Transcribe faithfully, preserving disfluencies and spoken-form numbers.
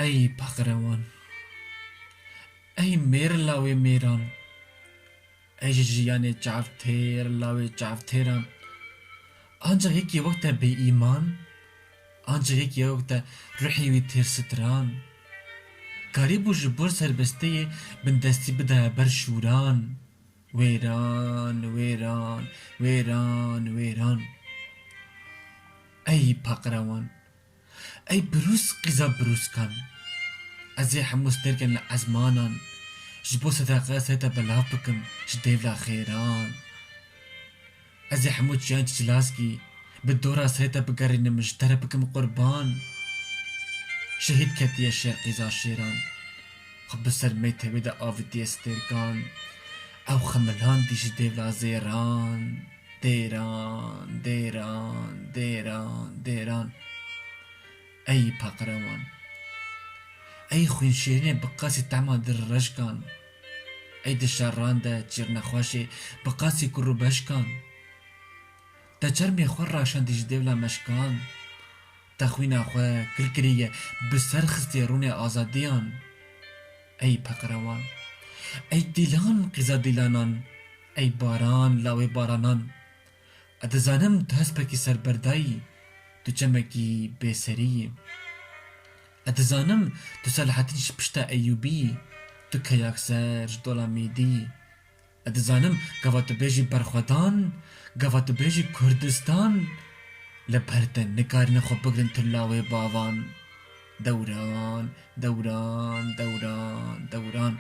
Ey paqrewan, ey mêr lawê mêran, ey ji jiyanê çavtêr lawê çavtêran. Ancak yekî wek te bêîman, ancak yekî wek te ruhê wî têr stran. Karîbû ji bo serbestiyê bindestî bide ber şûran. Wêran, wêran, wêran, wêran. Ey paqrewan, ey birûs qîza birûskan. Ez ê hemû stêrkên li ezmanan ji bo sedeqe serê te belav bikim ji dêvla xêran. Ez ê hemû çiyan çilaskî bi dora serê te bigerînim, ji te re bikim qurban. Şehîd ketiye şêr qîza şêran. Xwe bi ser meytevê de avitiye stêrkan. Ew xemilandî ji dêvla zêran. Dêran, dêran, dêran, dêran. Ey paqrewan. Ey xwînşêrînê bi qasî tehma dir reşkan. Ey di şeran de çîrnexweşê bi qasî kur û beşkan. Te çermê xwe raşandî ji dêvla meşkan. Te xwîna xwe kil kiriye, bi ser xistiye rûnê azadiyan. Ey paqrewan. Ey dîlan qîza dîlanan. Ey baran lawê baranan. Ez dizanim tu hespekî serberdayî, tu çemekî bêserî yî. Ez dizanim tu Selaheddîn ji pişta Eyûbî yî, tu keyakser ji dola Mêdî yî. Ez dizanim gava tu bêjî berxwedan, gava tu bêjî Kurdistan, li ber te nikarîne xwe bigrin tu lawê bavan. Dewran, dewran, dewran, dewran.